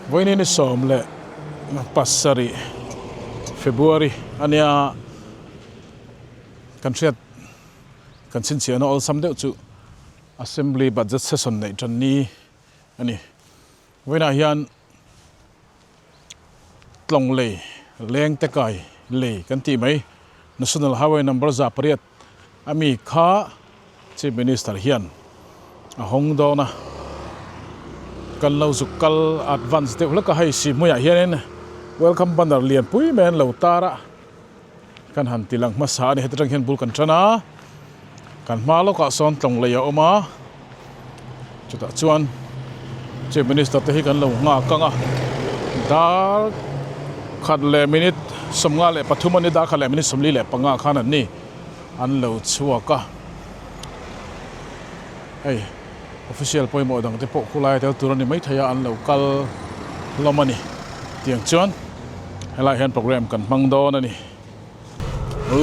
Vawiin ni 17 February a nia kan hriat kan chhinchhiahna awlsam deuh chu Assembly Budget Session neih tan ni a ni. Vawiinah hian Tlawng lei, leng te kai lei kan tih mai, National Highway number 800 a mi kha Chief Minister hian a hawng dawn a, kan lo zuk kal advance deuh hlek a, hei Sihhmuiah hianin welcome banner lianpui mai an lo tar a, kan han ti lang hmasa a ni, heti tang hian bul kan tan a, kan hma lawkah sawn tlawng lei a awm a, chutah chuan Chief Minister te hi kan lo nghak ang a, dar khat leh minute 53 a ni, dar khat leh minute 45 khan an ni an lo chhuak a, hei official pawimawh dang te pawh khulai a tel tur a ni maithei a an lo kal hlawm a ni tiang chuan helaiah hian program kan hmang dawn a ni.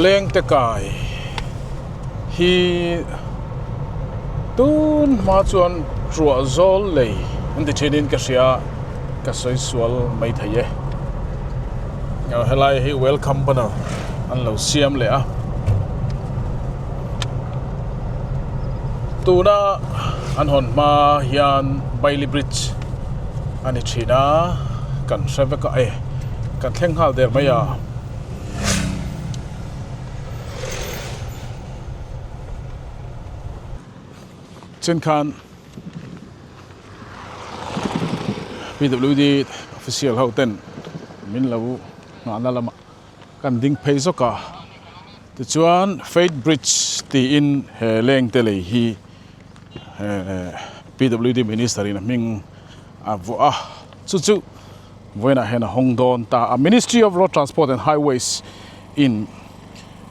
Lengte kai hi tun hma chuan ruah zawl lei an ti thin in ka hria ka sawi sual maithei e. Helai hi welcome banner an lo siam leh a. Tuna an hawn hma hian Bailey Bridge a ni thin a, kan hre vek a e, kan thleng nghal der mai a. Chen khan PWD official ho ten min lo nghahna lamah kan ding phei zawk a tichuan Faith Bridge tiin he leng te lei hi PWD minister in a hming a vuah a chu chu vawiinah hian a hawng dawn ta a Ministry of Road Transport and Highways in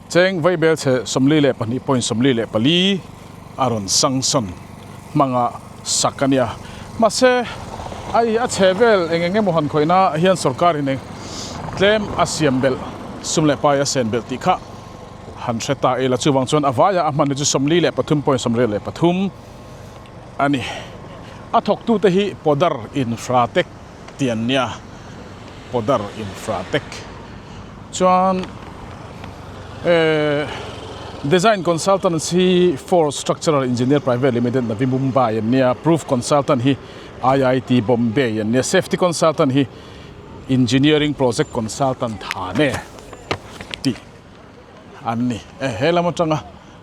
cheng vaibel chhe 42.44 a rawn sanction hmanga sak a nia mahse ai a chhe vel eng eng emaw han khawihna hian sorkar in eng tlem a siam belh sum leh pai a sen belh tih kha han hre ta ila chuvang chuan a vaia a hman hi chu 43.83 a ni a thawktute hi Podar Infratech tih an nia Podar Infratech chuan ehh design consultancy for structural engineer private limited Navi Mumbai an nia proof consultant hi I_I_T Bombay an nia safety consultant hi engineering project consultant Thane tih an ni e he lam atanga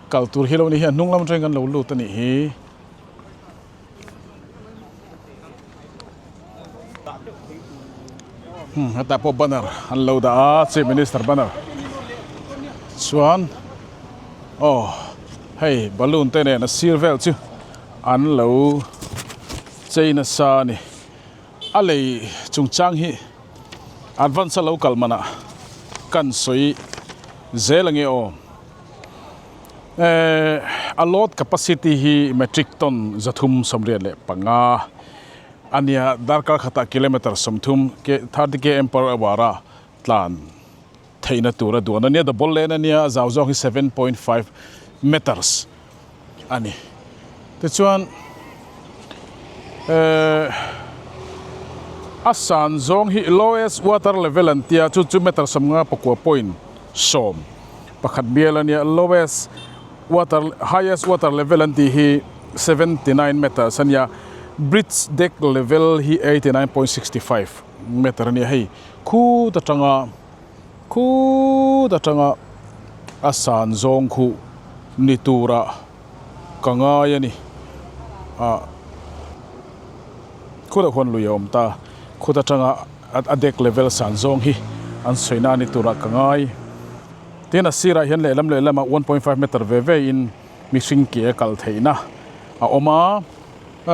kal tur hi lo ni hi a hnung lam atangin kan lo lut a nih hi. Hetah pawh banner an lo dah a chief minister banner chuan aw hei balloon te nen a sir vel chu an lo chei nasa a ni a lei chungchang hi advance a lo kal manah kan sawi zel ange aw. Ehh a load capacity hi metric ton 385 a nia, darkar khatah kilometer 30 ke 30 km per hour a tlan theihna tur a duan a nia, double lane a nia, a zau zawng hi 7.5 meters a ni. Tichuan ehh a san zawng hi lowest water level an tia chu chu meter 59.10. Pakhat bial a nia, lowest water highest water level an tih hi 79 meters a nia, bridge deck level hi 89.65 meter a nia hei khut atanga khut atanga a san zawng khu ni tura ka ngai a ni ah khutah khuan lui a awm ta khut atanga a deck level san zawng hi an sawi na ni turah ka ngai tin a sirah hian lehlam lehlamah 1.5 meter ve ve in mihring ke a kal theihna a awm a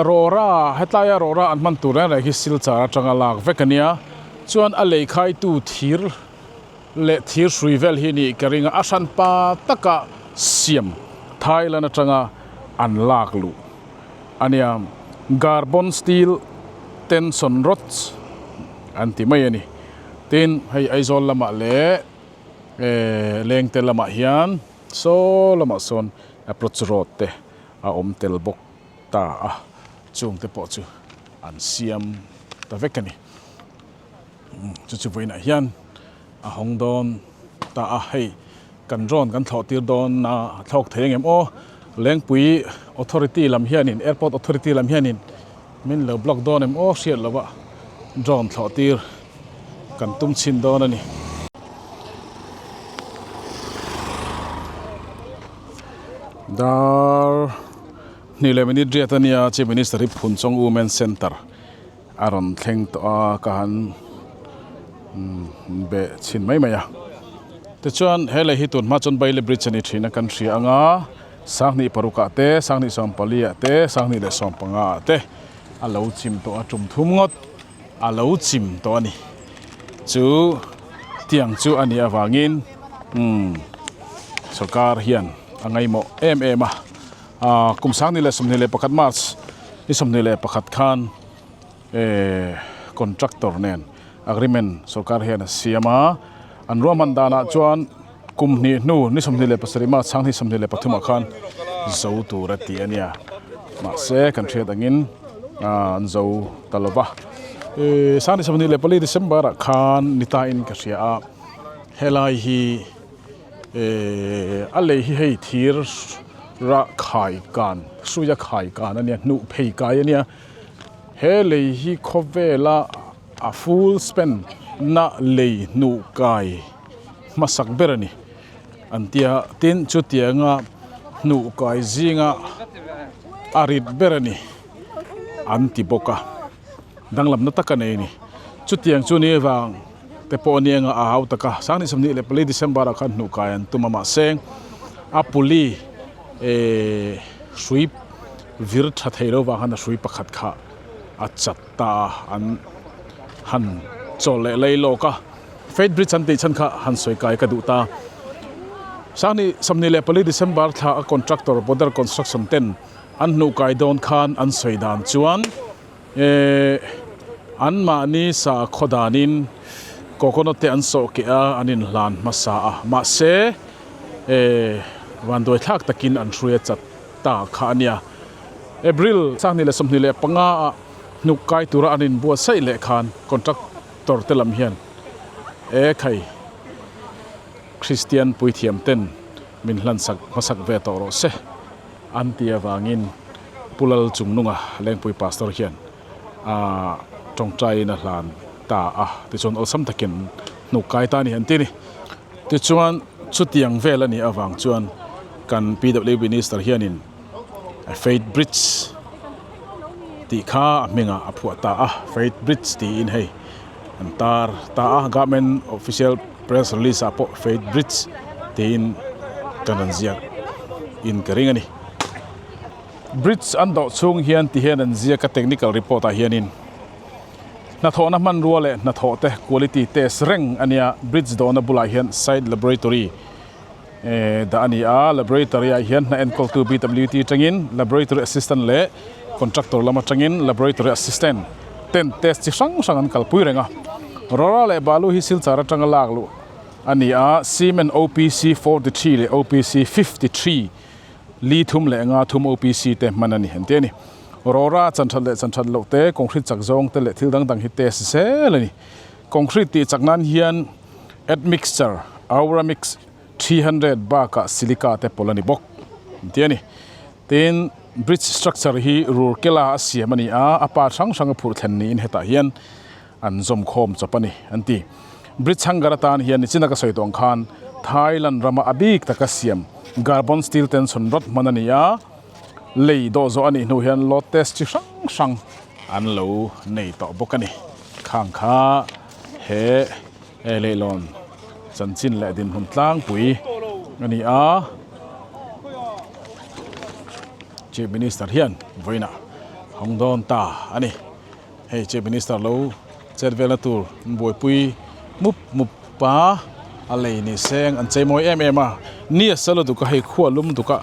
rawra hetlai a rawra an hman tur reng reng hi silchar atanga lak vek a nia chuan a lei khaitu thir leh thir hrui vel hi nih ka ring a a hranpa taka siam Thailand atanga an lak luh a nia carbon steel tension rods an ti mai a ni tin hei Aizawl lamah leh ehh Lengte lamah hian saw lamah sawn approach road te a awm tel bawk ta a chung te pawh chu an siam ta vek a ni. Chu chu vawiinah hian a hawng dawn ta a, hei kan drone kan thlawh tir dawn a thlawk thei angem aw Lengpui authority lam hianin airport authority lam hianin min lo block dawn em aw hriat loh a drone thlawh tir kan tum chhin dawn a ni. Dar hnih leh minute riat a nia Chief Minister hi Phunchawng Women Centre a rawn thleng tawh a ka han beh chhin mai mai a tichuan he lei hi tun hma chuan Bailey Bridge a ni thin a kan hria ang a sanghnih paruk ah te sanghnih sawm pali ah te sanghnih leh sawm panga ah te a lo chim tawh a tum thum ngawt a lo chim tawh a ni chu tiang chu a nih avangin umm sorkar hian a ngaihmawh em em a. Aa kum 2021 March ni 21 khan eh contractor nen agreement sorkar hian a siam a, an ruahman danah chuan kum hnih hnu ni 27 March 2023 ah khan zo tur a ti a nia mahse kan hriat angin aa an zo ta lo va eh 2024 December ah khan ni ta in ka hria a helai hi. Ehh a lei hi hei thir rah khai kan hruia khai kan a nia hnuh phei kai a nia he lei hi khawvela a full span na lei hnuh kai hmasak ber a ni an tia tin chutianga hnuh kai zinga a rit ber a ni an ti bawk a danglamna tak a nei a ni chutiang chu ni vang. Te pawh ania nga a hau tak a, 2024 December ah khan hnuh kai an tum a mahse a puli eh hrui vir tha thei lo vang khan a hrui pakhat kha a chat ta a an han chawl leh lei lawk a, Faith Bridge an tih chhan kha han sawi kai ka duh ta. 2024 December thla a contractor Border Construction ten an hnuh kai dawn khan an sawi dan chuan. Ehh an mahni sa khaw danin coconut te an sawh keh a an inhlan hmasa a mahse ehh vanduai thlak takin an hrui a chat ta kha a nia. April 2025 ah hnuk kai tura an inbuatsaih leh khan contractor te lam hian eh khai Kristian puithiam ten min hlansak hmasak ve tawh rawh se. An ti avangin Pu Lal Chungnunga Lengpui Pastor hian a tawngtaiin a hlan ta a, tichuan awlsam takin hnuk kai ta a ni an ti a ni. Tichuan chutiang vel a nih avang chuan kan PW Minister hianin Faith Bridge tih kha a hmingah a phuah ta a, Faith Bridge tiin hei an tar ta a, Government official press release ah pawh Faith Bridge tiin kan rawn ziak in ka ring a ni. Bridge an dawh chhung hian ti hian an ziak a technical report ah hianin hnathawhna hmanrua leh hnathawh te quality test reng a nia, bridge dawhna bulah hian site laboratory Dah a ni a, laboratory ah hian hna enkawltu BWT atangin laboratory assistant leh contractor lam atangin laboratory assistant ten test chi hrang hrang an kalpui reng a. Rora leh balu hi Silchar atanga lak luh a ni a, cement OPC 43 leh OPC 53 li thum leh nga thum OPC te hman a ni an ti a ni. Rora chan that leh chan that loh te, concrete chak zawng te leh thil dang dang hi test zel a ni. Concrete tih chak nan hian admixture, aura mix, 300 bakah silica te pawlh a ni bawk an ti a ni. Tin, bridge structure hi Rourkela a siam a ni a, a part hrang hrang a phurh thlen niin hetah hian an zawm khawm chawp a ni an ti. Bridge hangar atan hian nichina ka sawi tawh ang khan Thailand rama a bik taka siam carbon steel tension rod hman a ni a, lei dawh zawh a nih hnu hian load test chi hrang hrang an lo nei tawh bawk a ni. Khang kha he. He leihlawn chanchin leh dinhmun tlangpui a ni a, Chief Minister hian vawiinah hawng dawn ta a ni. Hei Chief Minister lo chet velna tur an buaipui mup mup a, a lei ni seng an chei mawi em em a, ni a sa lutuk a hei khua lum lutuk a,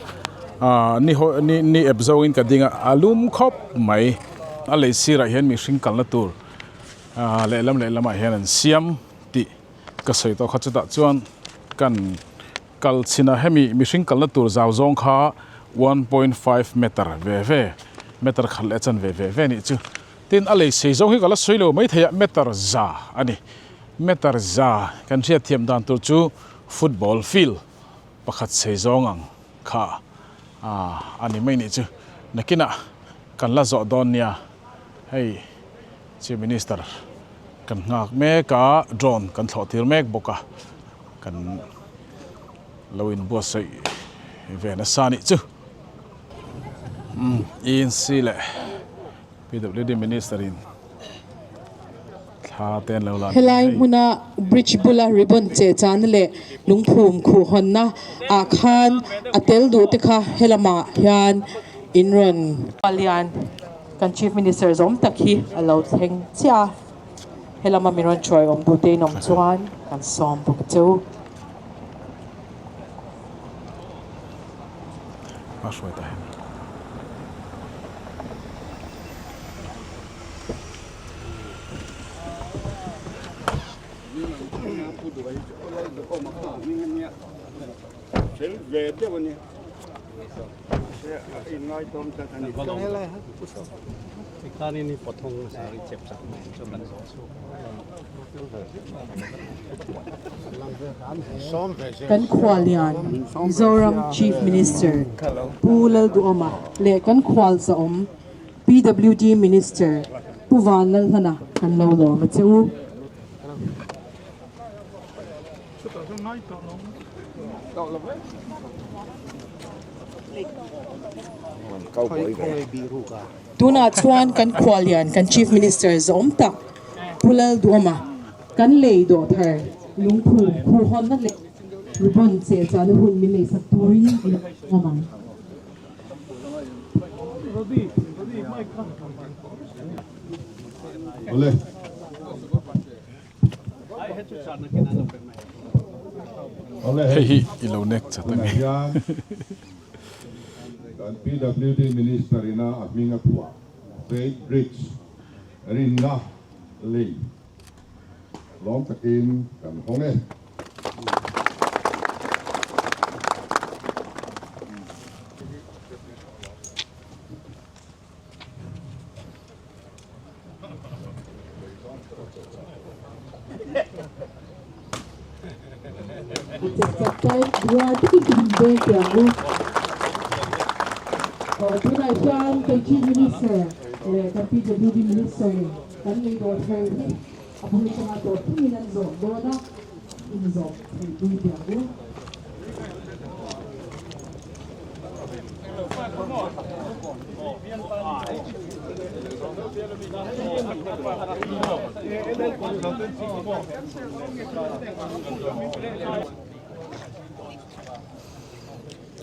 ah ni haw ni ni ep zawngin ka ding a, a lum khawp mai. A lei sirah hian mihring kalna tur. Aaa lehlam lehlamah hian an siam tih ka sawi tawh kha chutah chuan kan kal chhin a hemi mihring kalna tur zau zawng kha 1.5 meter ve ve meter khat leh a chan ve ve ve nih chu Tin, a lei sei zawng hi ka la sawi lo maithei a, meter za a ni. Meter za kan hriatthiam dan tur chu football field pakhat sei zawng ang kha a ni mai nih chu. Nakinah kan la zawh dawn nia, hei Chief Minister kan nghak mek a, drone kan thlawh tir mek bawk a, kan lo inbuatsaih ve nasa nih chu. ENC leh PWD Minister in thla te an lo la Helai hmuna bridge bula ribbon che chana leh lungphum khuh hawnna ah khan a tel duh te kha helamah hian in rawn Lian kan Chief Minister zawm tak hi a lo thleng chiah a, helama min rawn hruai awm duh te in awm chuan kan sawm bawk che u. A hruai ta hian. Kan khuallian Mizoram Chief Minister Pu Lalduhoma leh kan khualzawm PWD Minister Pu Vanlalhlana kan lo lawm a che u. Tunah chuan kan khuallian kan Chief Minister zawm tak Pu Lalduhoma kan lei dawh thar lungphu khuhhawnna leh ribbon chehchahna hun min neihsak turin i lo awm ang. Hei hi i lo nek chat a nge. Kan PWD Minister ina a hming a phuah Faith Bridge rinna lei lawm takin kan hawng e. Tunah hian kan Chief Minister leh kan PWD Minister in kan lei dawr thar hi a bul atanga dawr thungin an zawh dawn a, inzawh theih pui teh ang u.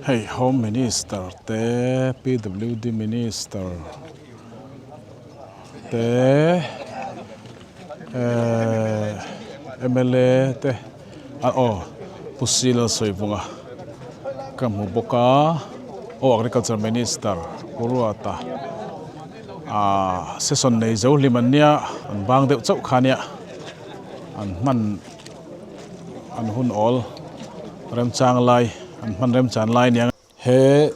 Hei Home Minister te PWD Minister te ehh mla te aw Pu Sila Sawivunga ka hmu bawk a aw Agriculture Minister Pu Ruata ahh session nei zo hlim an nia an bang deuh chauh kha nia an hman an hun awl remchang lai an hman remchan lai nia he.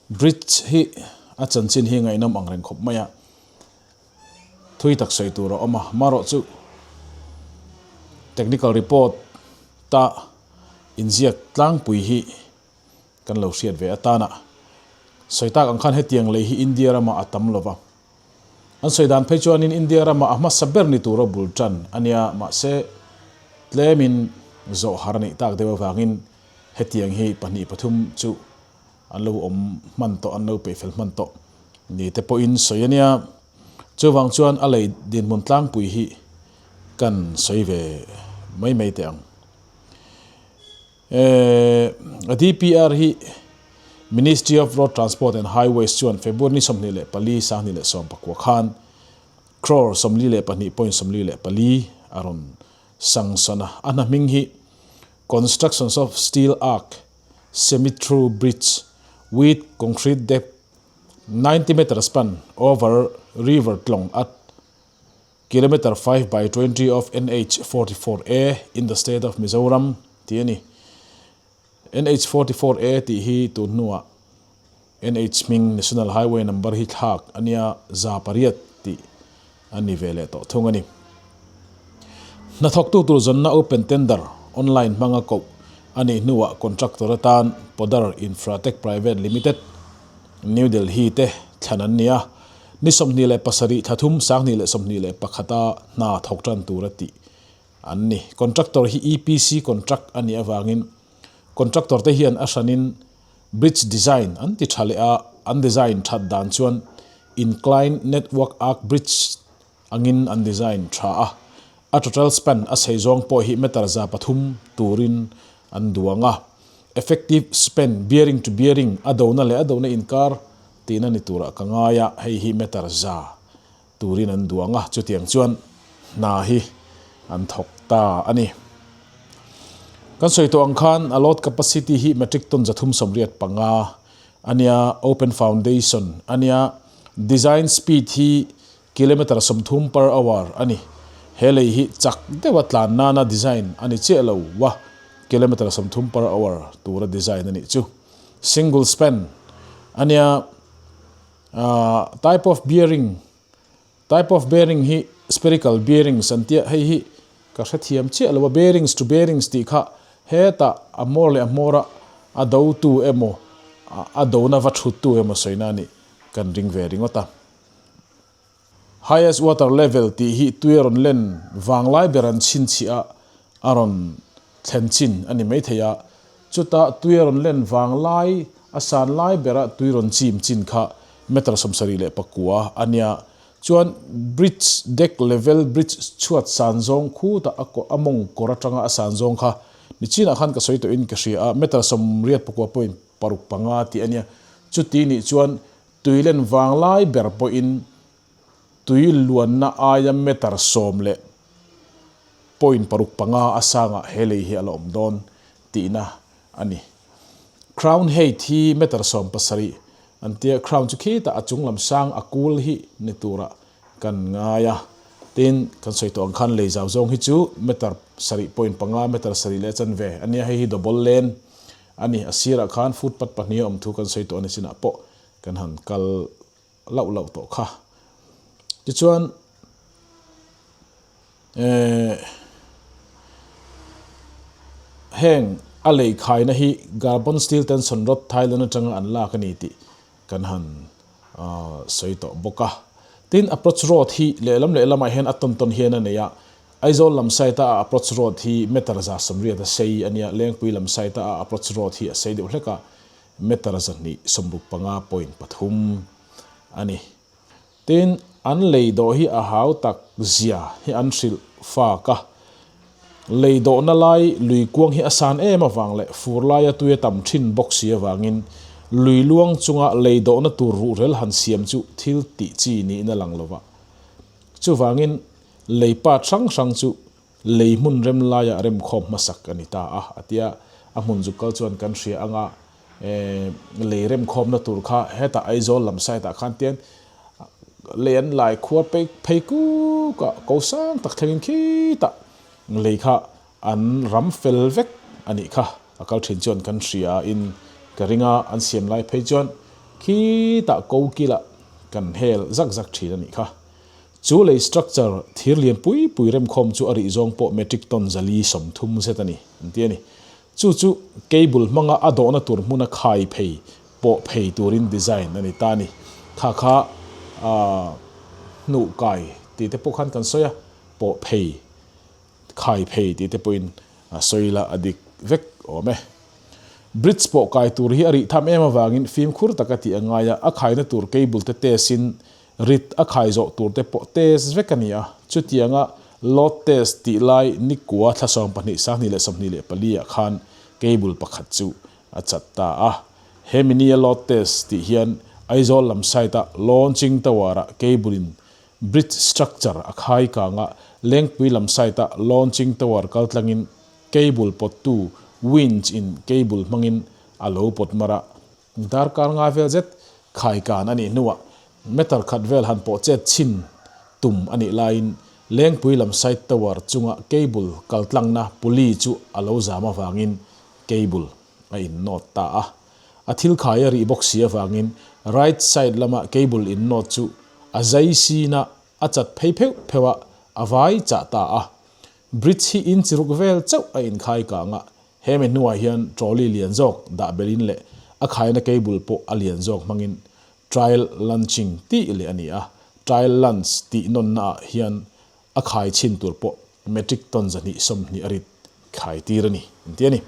Bridge hi a chanchin hi ngaihnawm ang reng khawp mai a, thui tak sawi tur a awm a, marawh chu technical report ta inziak tlangpui hi kan lo hriat ve atana sawi tak ang khan hetiang lei hi India ramah a tam lova, an sawi dan phei chuanin India ramah a hmasa ber ni tura bul tan a nia, mahse tlemin zawh har a nih tak deuh avangin hetiang hi pahnih pathum chu An lo awm hman tawh, an lo peihfel hman tawh ni te pawhin sawi a nia. Chuvang chuan a lei dinhmun tlangpui hi kan sawi ve mai mai teh ang. Ehh a DPR hi Ministry of Road Transport and Highways chuan February ni 24 2019 khan crore 42.44 a rawn sanction a. A hna hming hi Constructions of Steel Arc Semi-through bridge with concrete deck 90 meter span over river Tlawng at kilometer 5 by 20 of NH 44A in the state of Mizoram tih a ni. NH 44A tih hi tun hnuah NH hming National Highway number hi thlak a nia 800 tih. a ni ve leh tawh thung a ni. Hnathawktu tur zawnna open tender online hmanga koh a nih hnuah contractor atan Podar Infratech Private Limited, New Delhi te thlan an ni a, ni 27 thla thum 2021 a hna thawk tan tura tih an ni. Contractor hi EPC contract a nih avangin contractor te hian a hranin bridge design an ti tha leh a, an design that dan chuan inclined network arc bridge angin an design tha a, a total span a sei zawng pawh hi meter 300 turin an duang a. Effective span, bearing to bearing, a dona leh a dona inkar tihna ni turah ka ngai a, hei hi meter 100 turin an duang a, chutiang chuan hna hi an thawk ta a ni. Kan sawi tawh ang khan a load capacity hi metric ton 385 a nia, open foundation a nia, design speed hi kilometre 30 per hour a ni. He lei hi chak deuha tlan nana design a ni chiah lo a, kilometre 30 per hour tura design a nih chu. Single span a nia, type of bearing, type of bearing hi spherical bearings an tia, hei hi ka hrethiam chiah lo a, bearings to bearings tih kha hetah a hmawr leh a hmawra a do tu emaw a dona va thut tu emaw sawina a nih kan ring ve ringawt a. Highest water level tih hi tui a rawn len vanglai ber an chhinchhiah a, a rawn thlen chin a ni maithei a. Chutah tui a rawn len vanglai a san lai bera tui rawn chim chin kha meter 79 a nia. Chuan bridge deck level bridge chhuat san zawng khutah a a mawng kawr atanga a san zawng kha nichinah khan ka sawi tawhin ka hria a, meter 89.65 tih a nia. Chuti nih chuan Tui len vang lai ber pawhin tui luanna aia meter 10.65 a sangah he lei hi a la awm dawn tihna a ni. Crown height hi meter 17 an tia, crown chu khitah a chung lam sang a kul hi ni turah kan ngai a. Tin, kan sawi tawh ang khan lei zau zawng hi chu meter 7.5, meter 7.5 a nia, hei hi double lane A ni, a sirah khan footpath pahnih a awm thu kan sawi tawh a ni chinah pawh kan han kal lauh lauh tawh kha. Tichuan, eh, heng a lei khaina hi Garbon Steel Tension Rod Thailand atanga an lak a ni tih kan han sawi tawh bawk a. Tin, approach road hi lehlam lehlamah hian a tawn tawn hian a nei a, Aizawl lam side a approach road hi meter 180 a sei a nia, Lengpui lam side a approach road hi a sei deuh hlek a, meter 265.3 a ni. Tin, an lei dawh hi a hau tak zia hi an hrilh fak a. Lei dawhna lai lui kuang hi a san em avang leh fur laia tui a tam thin bawk si avangin lui luang chunga lei dawhna tur ruhrel han siam chu thil tih chi niin a lang lova. Chuvangin Lei part hrang hrang chu lei hmun rem laiah remkhawm hmasak a ni ta a, a tia. A hmun zuk kal chuan kan hria anga lei remkhawmna tur kha hetah Aizawl lam side ah khan tian lei an lai khuar phei phei kuk a, ko sang tak thlengin khitah lei kha an ram fel vek a nih kha. A kal thin chuan kan hria in ka ring a, an siam lai phei chuan khitah ko kilah kan hel zak zak thin a nih kha. Chu lei structure thir lian pui pui remkhawm chu a rih zawng pawh metric ton 430 zet a ni, an ti a ni. Chu chu cable hmanga a dawhna tur hmuna khai phei pawh phei turin design a ni ta a ni. Kha kha hnuh kai tih te pawh khan kan sawi a, pawh phei, khai phei tih te pawhin a sawi la a dik vek awm e. Bridge pawh kai tur hi a rih tham em avangin fimkhur taka tih a ngai a, a khaina tur cable te test in Rit a khai zawh tur te pawh test vek a ni a, chutianga load test tih lai nikua thla 12 2024 ah khan cable pakhat chu a chat ta a. He mini a load test tih hian Aizawl lam side a launching tower ah cable in bridge structure a khai kang a, Lengpui lam side a launching tower kaltlangin cable pawttu winch in cable hmangin a lo pawt mar a, Darkar nga vel zet khai kan a nih hnuah meter khat vel han pawh chet chhin tum a nih laiin Lengpui lam side tower chunga cable kaltlangna pulley chu a lo zam avangin cable a innawt ta a. A thil khai a rih bawk si avangin right side lama cable innawt chu a zai sina. a chat phei pheuh pheuh a, a vai chah ta a. Bridge hi inch ruk vel chauh a inkhai kang a, hemi hnuah hian trolley lian zawk dah belhin leh a khaina cable pawh a lian zawk hmangin trial launching tih leh a ni a, trial launch tih nawnna ah hian a khai chhin tur pawh metric ton 220 a rit khai tir a ni, an ti a ni.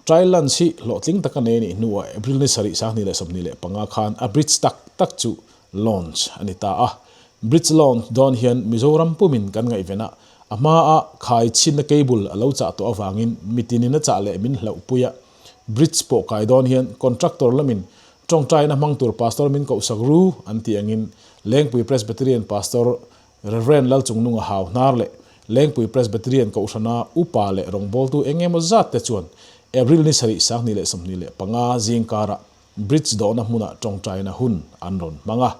Trial launch hi hlawhtling taka nei a nih hnuah April ni sarih 2025 khan a bridge tak tak chu launch a ni ta a. Bridge launch dawn hian Mizoram pumin kan ngaihven a, a hmaa khai chhinna cable a lo chah tawh avangin mitinin a chah leh min hlauhpui a. Bridge pawh kai dawn hian contractor lamin tawngtaina hmang tur pastor min kohsak ru an tih angin Lengpui Presbyterian Pastor Rev. Lalchungnunga hau hnar leh Lengpui Presbyterian Kohhrana upa leh rawngbawltu eng emaw zat te chuan April ni sarih 2025 zingkarah Bridge dawhna hmunah tawngtaina hun an rawn hmang a.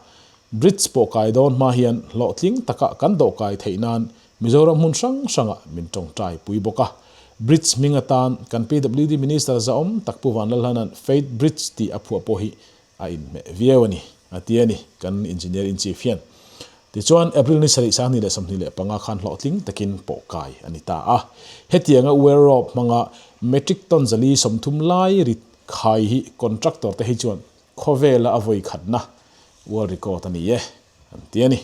Bridge pawh kai dawn hma hian hlawhtling taka kan dawhkai theih nan Mizoram hmun hrang hrangah min tawngtai pui bawk a. Bridge hming atan kan PWD Minister zahawm tak Pu Vanlalhlana'n Faith Bridge tih a phuah pawh hi a inhmeh viau a ni, a ti a ni, kan Engineer in Chief hian. Tichuan, April ni sarih 2025 khan hlawhtling takin pawh kai a ni ta a. Hetianga wear rope hmanga metric ton 430 lai rit khai hi contractor te hi chuan khawvela a vawi khatna world record a ni e, an ti a ni.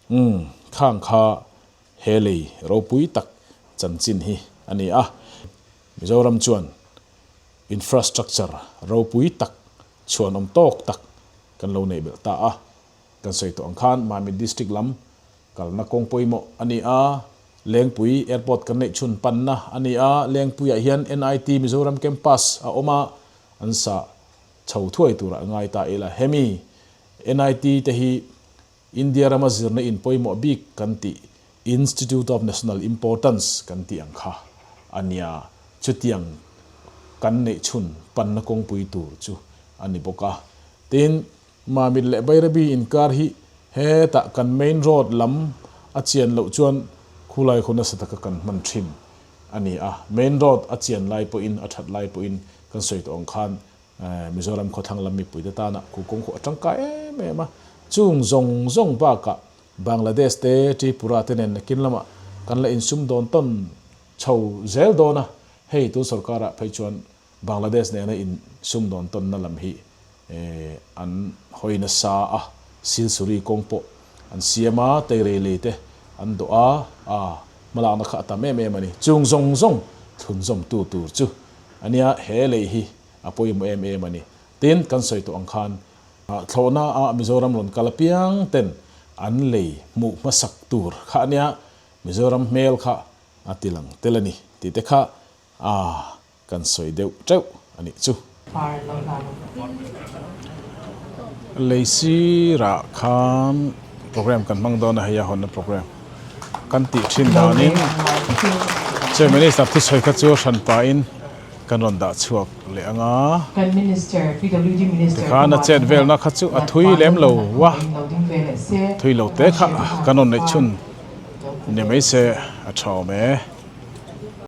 Umm, khang kha he lei ropui tak chanchin hi a ni a. Mizoram chuan infrastructure ropui tak chhuanawm tawk tak kan lo neih belh ta a. Kan sawi tawh ang khan Mamit District lam kalna kawng pawimawh a ni a, Lengpui Airport kan neih chhun panna a ni a, Lengpuiah hian NIT Mizoram Campus a awm a, an sa chho thuai turah ngai ta ila. Hemi NIT te hi India rama zirna in pawimawh bik kan tih Institute of National Importance kan tih ang kha a nia. Chutiang kan neih chhun panna kawngpui tur chu a ni bawk a. Tin, Mamit leh Bairabi inkar hi hetah kan main road lam a chian loh chuan khulai khu nasa taka kan hman thin a ni a. Main road a chian lai pawhin a that lai pawhin kan sawi tawh ang khan Mizoram khawthlang lam mipuite tana khu kawng khu a tangkai em em a, chung zawng zawng bakah Bangladesh te Tripura te nen nakin lamah kan la insum dawn tawn chho zel dawn a, hei tun sorkarah phei chuan Bangladesh nena insum dawn tawnna lam hi an hawi nasa a, Silsuri kawng pawh an siam a, Teirei lei te an dawh a, a hmalakna kha a tam em em a ni. Chung zawng zawng thlunzawmtu tur chu a nia he lei hi a pawimawh em em a ni. Tin, kan sawi tawh ang khan thlawhna ah Mizoram rawn kal apiang ten an lei hmuh hmasak tur kha a nia, Mizoram hmel kha a ti lang tel a ni tih te kha a kan sawi deuh teuh a nih chu. Lei sirah khan program kan hmang dawn a, hei a hawnna program kan tih thin danin Chief Minister thusawi kha chu hran pahin Kan rawn dah chhuak leh ang a. Kan Minister, PWD Minister Tikhan a chet velna kha chu a thui lem lo a, thui lo te kha kan rawn neih chhun ni mai se a tha awm e.